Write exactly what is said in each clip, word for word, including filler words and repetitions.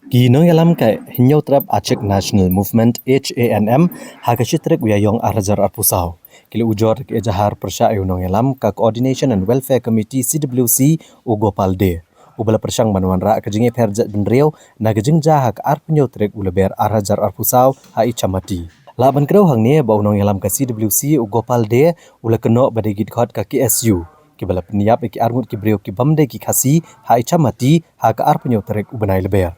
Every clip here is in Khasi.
Ki nongïalam ka Hynñiewtrep Achik National Movement, H A N M, ha ka shi tarik u Ïaïong ar hajar arphew saw, ki la ujor da ka ejahar pyrshah ïa u nongïalam ka Coordination and Welfare Committee, C W C, u Gopal Dey, uba la pyrshang ban wanrah ka jingïapher jaitbynriew na ka jingjia ha ka arphew hynñiew tarik u Lber ar hajar arphew saw ha Ichamati. Lah ban kdew hangne ba u nongïalam ka C W C u Gopal Dey u la kynnoh ba dei ki dkhot ka K S U kiba la pynïap ïa ki arngut ki briew ki bym dei ki Khasi ha Ichamati ha ka arphew hynñiew tarik u bnai Lber.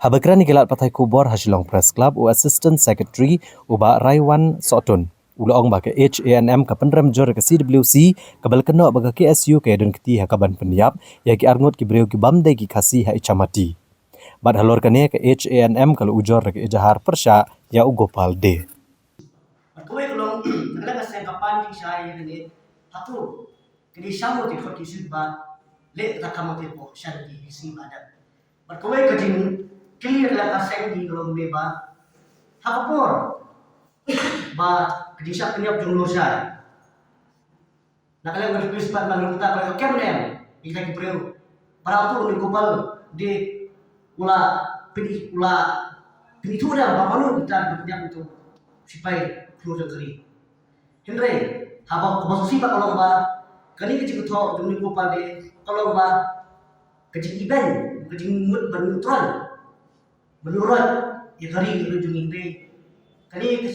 Haba kren ïa ki lad pathai khubor ha Shillong Press Club, u Assistant Secretary u Bah Raiwan Sohtun u la ong ba ka H A N M ka pynrem jur ïa ka C W C kaba la kynnoh ba ka K S U ka ïadon kti ha kaban pynïap ïa ki arngut ki briew ki bym dei ki Khasi ha Ichamati. Bad halor kane ka H A N M ka la ujor da ka ejahar pyrshah ïa u Gopal Dey. Bad kawei ka long, ka la ka seng ka pan jingshai ïa kane, hato kane sha mo te khot ki sut ba leh ka kam te po shan ki ki seng ba dang. Bad kawei ka jingkylli ka la ka seng ki ka long ne ba ha ka por ba ka jingshah pynïap jong Lorshai. Na ka liang ka request pat na ka liang ka ta ka kem ne ïa kita ki briew. Para tu ni Gopal Dey u la pynithuh, u la pynithuh da ba mano kita ki pynïap itu sipai khynñiuh jong ka ri. Hynrei haba ka ba susi ba ka long ba kane ka jingthoh jong ni Gopal Dey ka long ba ka jingibeiñ, ka jingmut ban mutron, ban urot ïa ka ri ka ri jong ngi. Hynrei kane ka,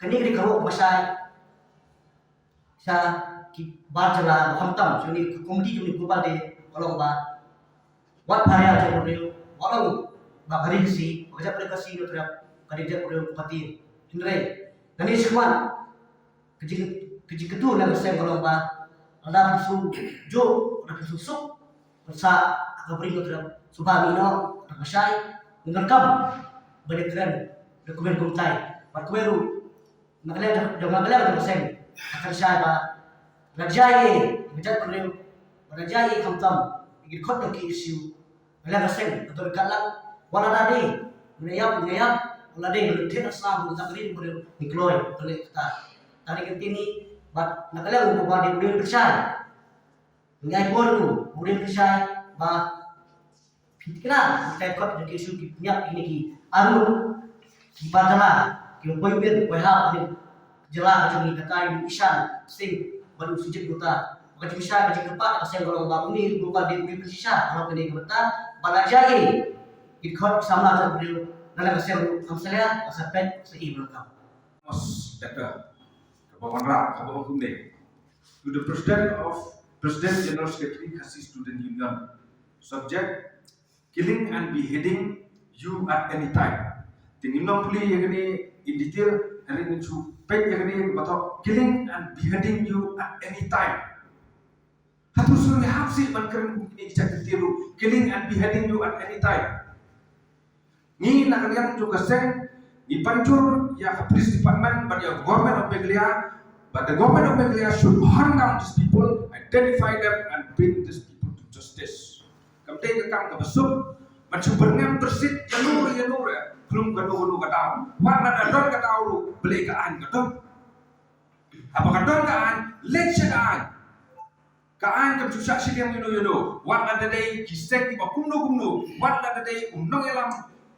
kane ka ri ka ruh ba shai sha ki bar jylla ba khamtam, sha kane ka komiti jong ni Gopal Dey ka long ba wat pharia jong briew, wat long ba ka ri Khasi, ba ka jaitbynriew Khasi Hynñiewtrep ka dei jaitbynriew ka party. Hynrei kane shakhmat ka jing, ka jingkyntu na ka seng ka long ba lada phi shu juh, lada phi shu suk, pynsa ha ka bri Hynñiewtrep, shu ba mih noh, lada ka shai, ngan kam ban ïakren da kumne kumtai. Bad kumne ruh na ka liang jong, na ka liang jong ka seng ka kynshai ba la jia ïa ka jaitbynriew, ba la jia ïa khamtam ïa ki dkhot jong ki K S U. Na ka liang ka seng ka don ka lang, wat la da dei ban ïap, ban ïap, wat la dei ban lynthit ha shnam, ban tak ri briew, ngi kloi ban leh kata. Tang ka ktien ni bad na ka liang u Gopal Dey u dei u pynshai. Ngi ai por ruh u dei u pynshai ba phi thikna, ngi tai kot jong ki K S U ki pynïap ïa kine ki arngut ki bar jylla, kiba poi mir poi hap ha jylla ka jong ngi, ka tai u Ishan Singh bad u Sujit Gupta. Ba ka jingshai, ka jingkyrpad ka seng ka long ba une u Gopal Dey u dei u pynshisha halor kane ka bynta ba la jia ïa ki dkhot ki samla jong briew. Na ka liang ka seng ruh kam salia, ka sa peit, ka sa im ruh kam. Thomas Dutta, kaba wanrah, kaba ong kumne: To the President of, President General Secretary Khasi Student Union, subject: killing and beheading you at any time. Te ngim nang pule ïa kane in detail, hynrei ngin shu peit ïa kane ba thoh, killing and beheading you at any time. Hato shu ngi hap sih ban kren kum kine ki jait kyntien ruh, killing and beheading you at any time? Ngi na ka liang jong ka seng ngi pynjur ïa ka police department bad ïa ka government of Meghalaya, but the government of Meghalaya should hunt down these people, identify them and bring these people to justice. Kam dei ka kam kaba suk ban shu byrngem byrsit ïa no ïa no ruh, khlem kano kano ka daw. Wat lada don ka daw ruh, balei ka aiñ ka don. Haba ka don ka aiñ, leit sha ka aiñ. Ka aiñ kam shu shah shiliang ïa no ïa no. Wat lada dei ki seng kiba kumno kumno, wat lada dei u nongïalam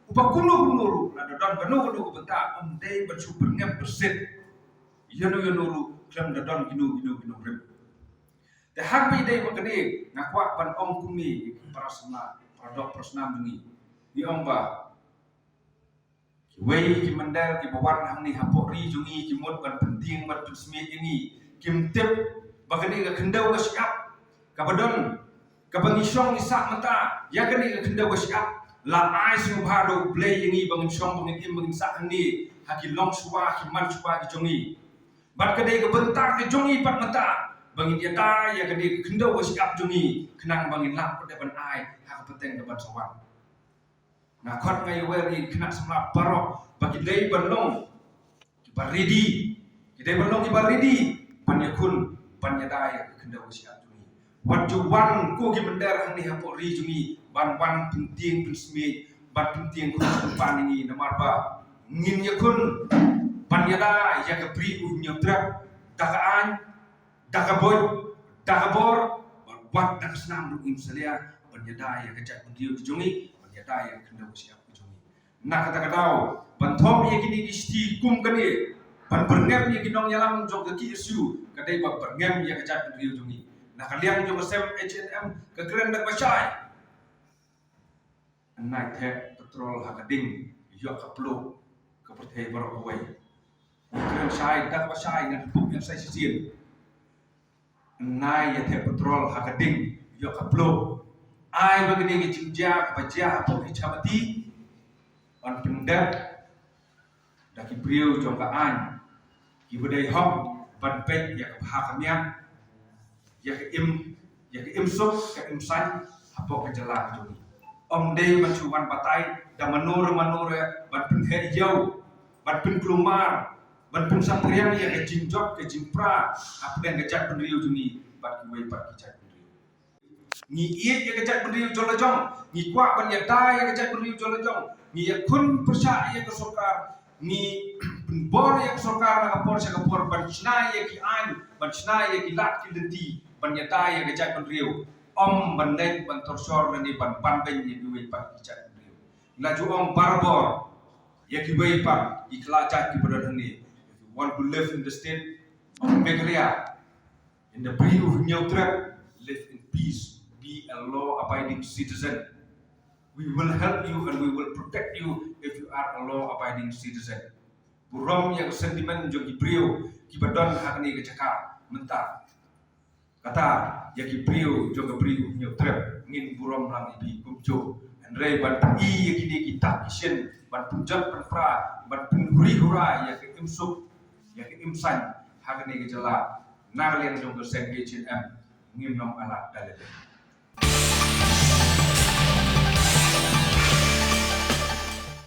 uba kumno kumno ruh, lada don kano kano ka bynta, ym dei ban shu byrngem byrsit ïa no ïa no ruh khlem da don kino kino kino rim. Te haba ïadei bad kane nga kwah ban ong kumne, para samla, para doh para snam jong ngi. Ngi ong ba kiwei ki mynder kiba wan hangne hapoh ri jong ngi ki mut ban pyntieng ban pynsmiej ïa ngi. Kim tip ba kane ka khyndew ka shyiap kaba don, kaba ngi shong ngi sah mynta, ïa kane ka khyndew ka shyiap la ai sngewbha da U Blei ïa ngi ba ngin shong, ba ngin im, ba ngin sah hangne ha ki longshuwa, ki manshuwa ki jong ngi. Bad ka dei ka bynta ka jong ngi pat mynta ba ngin ïada ïa kane ka khyndew ka shyiap jong ngi khnang ba ngin lah pat ban ai ha ka pateng kaban sa wan. Nga khot, nga ïawer ïa ki khynnah samla baroh ba ki dei ban long kiba ready, ki dei ban long kiba ready ban ïakhun, ban ïada ïa ka khyndew ka shyiap jong ngi. Wat ju wan ko ki mynder hangne hapoh ri jong ngi ban wan pyntieng pynsmiej, ban pyntieng khun pynban ïa ngi, namar ba ngin ïakhun ban ïada ïa ka bri u Hynñiewtrep da ka aiñ, da ka buit, da ka bor, bad wat da ka snam ruh ngim salia ban ïada ïa ka jaitbynriew ka jong ngi, ban ïada ïa ka khyndew ka shyiap ka jong ngi. Na kata ka daw, ban thok ïa kine ki shithi kum kane, ban byrngem ïa ki nongïalam jong ka K S U, ka dei ban byrngem ïa ka jaitbynriew jong ngi. Na ka liang jong ka sem H N M, ka kren da kaba shai. Nai thep petrol ha ka ding, ïoh ka pluh, ka pyrthei baroh kawei. Kren shai da kaba shai, ngan buh ïa shai shisien. Nai ïa thep petrol ha ka ding, ïoh ka pluh. Ai ba kane ka jingjia kaba jia hapoh ki chamati, ban pyndep da ki briew jong ka aiñ, kiba dei hok ban peit ïa ka bha ka miat, ïa ka im, ïa ka im suk, ka im saiñ hapoh ka jylla ka jong ngi. Ym dei ban shu wan batai da mano re mano re ban pynheh ïew, ban pynkulmar, ban pynsaphriang ïa ka jingjot ka jingpra hapdeng ka jaitbynriew jong ngi bad kiwei pat ki jaitbynriew. Ngi ïeit ïa ka jaitbynriew jong la jong, ngi kwah ban ïada ïa ka jaitbynriew jong la jong, ngi ïakhun pyrshah ïa ka sorkar, ngi pynbor ïa ka sorkar na ka por sha ka por ban shna ïa ki aiñ, ban shna ïa ki lad ki lynti ban ïada ïa ka jaitbynriew. Ym ban leit ban torshor lane ban ban beiñ ïa kiwei pat ki jaitbynriew. Nga ju ong barabor ïa kiwei pat ki khlajait kiba don hangne, if you want to live in the state of Meghalaya, in the Bri U Hynñiewtrep, live in peace, be a law-abiding citizen. We will help you and we will protect you if you are a law-abiding citizen. Burom ïa ka sentiment jong ki briew kiba don ha kane ka jaka mynta. Kata, ïa ki briew jong ka Bri U Hynñiewtrep, ngin burom lang ïa phi kumjuh. Hynrei ban pyni ïa kine ki dak ki shin, ban pynjot pynpra, ban pynhuri hura ïa ka im suk, ïa ka im saiñ ha kane ka jylla, na ka liang jong ka seng H N M, ngim nang alat da lade.